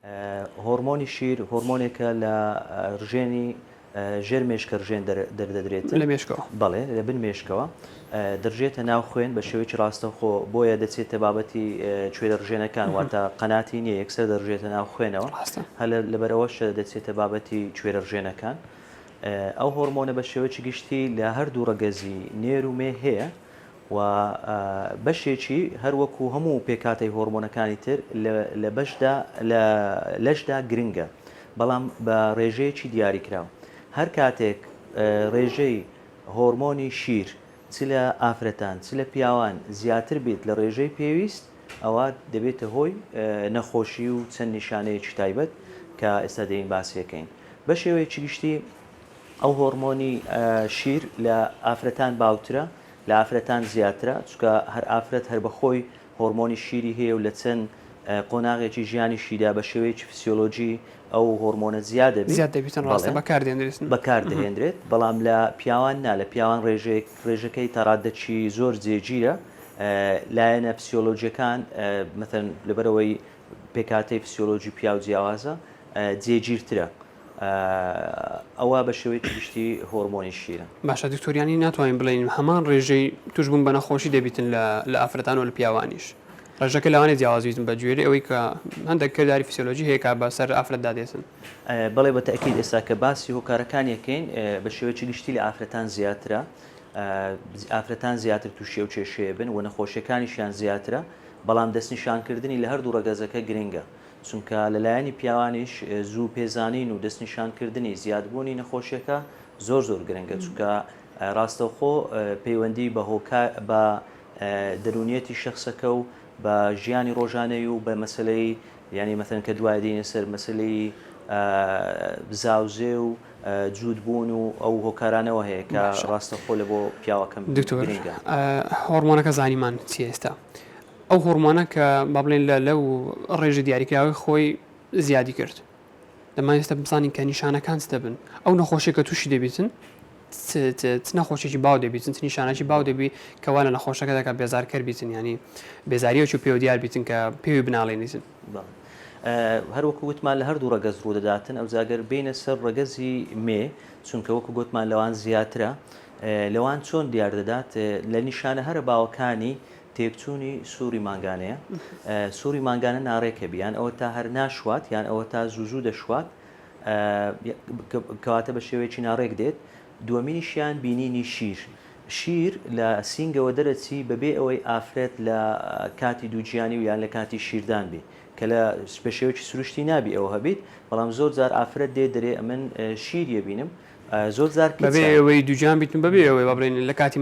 هۆرمۆنی شیر هۆرمۆنێکە لە ڕژێنی ژێر مێشکە ڕژێن دەردەدرێتن. لە مێشکەوە؟ بەڵێ لە بن مێشکەوە دەڕژێتە ناو خوێن بە شێوەیەکی ڕاستەوخۆ بۆیە دەچێتە بابەتی کوێرە ڕژێنەکان واتە قەناتی نییە یەکسەر دەڕژێتە ناو خوێنەوە ڕاستە. هەر لەبەرئەوەش دەچێتە بابەتی کوێرە ڕژێنەکان. ئەو هۆرمۆنە بە شێوەیەکی گشتی لە هەردوو ڕەگەزی نێر و مێ هەیە و بەشێکی هەر وەکو هەموو پێکهاتەی هۆرمۆنەکانی تر لە بەشدا لە لەشدا گرنگە بەڵام بە ڕێژەیەکی دیاریکراو. هەر کاتێک ڕێژەی هۆرمۆنی شیر چ لە ئافرەتان چ لە پیاوان زیاتر بێت لە ڕێژەی پێویست ئەوا دەبێتە هۆی نەخۆشی و چەند نیشانەیەکی تایبەت کە ئێستا دێین باسی ئەکەین. بە شێوەیەکی گشتی ئەو هۆرمۆنی شیر لە ئافرەتان باوترە لە ئافرەتان زیاترە، چونکە هەر ئافرەت هەر بەخۆی هۆرمۆنی شیری هەیە و لە چەند قۆناغێکی ژیانیشیدا بە شێوەیەکی فسیۆلۆجی ئەو هۆرمۆنە زیاد دەبیت. زیاد دەبیتن ڕاستە بەڵێ بەکاردێنرێتن. بەکاردەهێنرێت، بەڵام لە پیاوان نا، لە پیاوان ڕێژەیەک ڕێژەکەی تا ڕاددەکی زۆر جێگیرە، لایەنە فسیۆلۆجیەکان مەسەلەن لەبەرئەوەی پێکهاتەی فسیۆلۆجی پیاو جیاوازە جێگیرترە. ئەوە بە شێوەیەکی گشتی هۆرمۆنی شیرە. باشە دکتۆر یانی ناتوانین بڵێین هەمان ڕێژەی توشبوون بە نەخۆشی دەبیتن لە لە ئافرەتان و لە پیاوانیش ڕێژەکە لەوانەیە جیاواز بیتن بە گوێرەی ئەوەی کە هەندێک کرداری فسیۆلۆجی هەیە کە بە سەر ئافرەتدا دێتن. بەڵێ بە تەئکید ئێستا کە باسی هۆکارەکانی ئەکەین بە شێوەیەکی گشتی لە ئافرەتان زیاترە ئافرەتان زیاتر تووشی ئەو کێشەیە بن و نەخۆشیەکانیشیان زیاترە بەڵام دەستنیشانکردنی لە هەردوو ڕەگەزەکە گرنگە چونکە لە لایەنی پیاوانیش زوو پێزانین و دەستنیشانکردنی زیادبوونی نەخۆشیەکە زۆر زۆر گرنگە چونکە ڕاستەوخۆ پەیوەندی بە هۆکار بە دەرونیەتی شخصەکە و بە ژیانی ڕۆژانەی و بە مەسلەی یعنی مەثلەن کە دوای دێینە سەر مەسلەی زاوزێ و جووت بوون و ئەو هۆکارانەوە هەیە کە ڕاستەوخۆ لە بۆ پیاوەکەم دکتۆر هۆرمۆنەکە زانیمان چیە ئێستا ئەو هۆڕمۆنە کە با بڵێین لە لەو ڕێژە دیاریکراوەی خۆی زیادی کرد دەمان ئێستا بزانین کە نیشانەکان چ دەبن ئەو نەخۆشی کە تووشی دەبیتن چ نەخۆشێکی باو دەبیتن چ نیشانەکی باو دەبی کە وا لە نەخۆشەکە دەکات بێزارکەر بیتن ینی بێزاریەکی پێوە دیار بیتن کە پێوی بناڵێنیتن. هەروەکو وتمان لە هەردوو ڕەگەز ڕوودەداتن ئەوجا گەر بێینە سەر ڕەگەزی مێ چونکە وەکو گۆتمان لەوان زیاترە لەوان چۆن دیار دەدات لە نیشانە هەرە باوەکانی تێکچوونی سوڕی مانگانەیە، سوڕی مانگانە ناڕێکە بی یان ئەوەتا هەر ناشوات یان ئەوەتا زوو زوو دەشوات کەواتە بە شێوەیەکی ناڕێک دێت، دووەمینیشیان بینینی شیر، شیر لە سینگەوە دەرەچی بەبێ ئەوەی ئافرەت لە کاتی دووگیانی و یان لە کاتی شیردان بی کە لە بە شێوەیەکی سروشتی نابی ئەوە هەبیت، بەڵام زۆر جار ئافرەت دێ دەرێ ئەمن شیر یەبینم زۆر جار بەبێ کچە. ئەوەی دووگیان بیتن بەبێ ئەوەی با بڵێین لە کاتی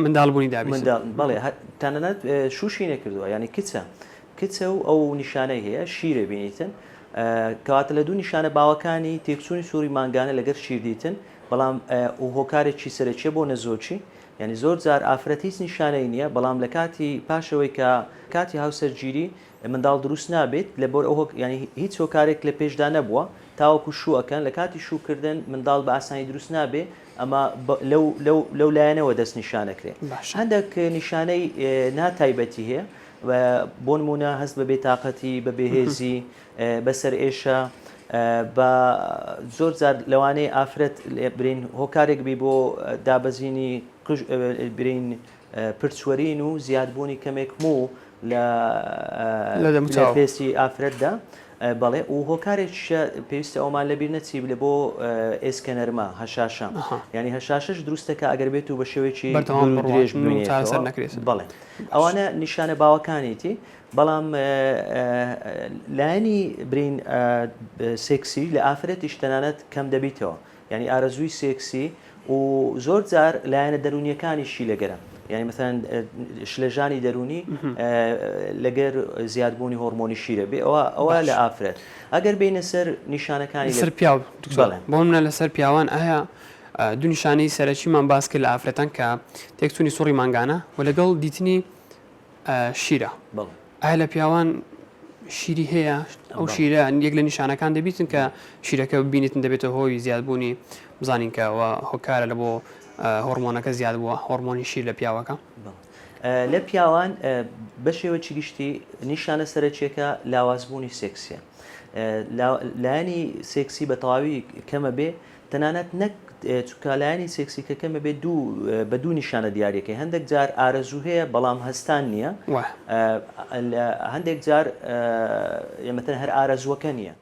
منداڵ بوونی دابیسن. منداڵ بەڵێ هەر تەنانەت شووشی نەکردووە یانی کچە کچە و ئەو نیشانەی هەیە شیرە بینیتن کەواتە لە دوو نیشانە باوەکانی تێکچوونی سووری مانگانە لەگەر شیر دیتن بەڵام و هۆکارێکی سەرەکیە بۆ نەزۆکی یعنی زۆر جار ئافرەت هیچ نیشانەی نییە بەڵام لە کاتی پاشەوەی کە کاتی هاوسەرگیری منداڵ دروست نابێت لەبەر ئەو هۆک یانی هیچ هۆکارێک لە پێشدا نەبووە تاوەکو شوو ئەکەن لە کاتی شوو کردن منداڵ بە ئاسانی دروست نابێ ئەمە لەو لەو لەو لایەنەوە دەست نیشانەکرێ باشە. هەندێک نیشانەی نا تایبەتی هەیە بۆ نمونە هەست بە بێتاقەتی بە بێهێزی بە سەرئێشە بە زۆر جار لەوانەیە ئافرەت برین هۆکارێک بی بۆ دابەزینی قژ برین پرچوەرین و زیادبوونی کەمێک موو لە لە پێستی ئافرەتدا بەڵێ و هۆکارێکیشە پێویستە ئەومان لەبیر نەچی لە بۆ ئێسکە نەرمە هەشاشە یعنی هەشاشەش دروستەکە ئەگەر بێت و بە شێوەیەکی بەردەوام دوور و درێژ بڕوات و چارەسەر بمێنێتەوە نەکرێت. بەڵێ ئەوانە نیشانە باوەکانیتی بەڵام لایەنی برین سێکسی لە ئافرەتیش تەنانەت کەم دەبیتەوە یانی ئارەزووی سێکسی و زۆر جار لایەنە دەروونیەکانیشی لەگەرە یانی مەسەلەن شلەژانی دەروونی لەگەر زیادبوونی هۆرمۆنی شیرە بێ ئەوە ئەوە لە ئافرەت ئەگەر بینە سەر نیشانەکانی لەسەر پیاو دکتۆر بۆ منە لەسەر پیاوان ئایا دوو نیشانەی سەرەکیمان باس کرد لە ئافرەتان کە تێکچوونی سوڕی مانگانە و لەگەڵ دیتنی شیرە ئایا لە پیاوان شیری هەیە ئەو شیرە یەک لە نیشانەکان دەبیتن کە شیرەکە بینیتن دەبێتە هۆی زیادبوونی بزانین کە هۆکارە لە بۆ هۆرمۆنەکە زیاد بووە هۆرمۆنی شیر لە پیاوەکە. لە پیاوان بە شێوەکی گشتی نیشانە سەرەکیەکە لاوازبوونی سێکسیە. لایەنی سێکسی بە تەواوی کەمە بێ تەنانەت نەک چونکە لایەنی سێکسی کە کەمە بێ دوو بە دوو نیشانە دیارەکەی هەندێک جار ئارەزوو هەیە بەڵام هەستان نییە هەندێک جار ئێمەتەن هەر ئارەزووەکە نییە.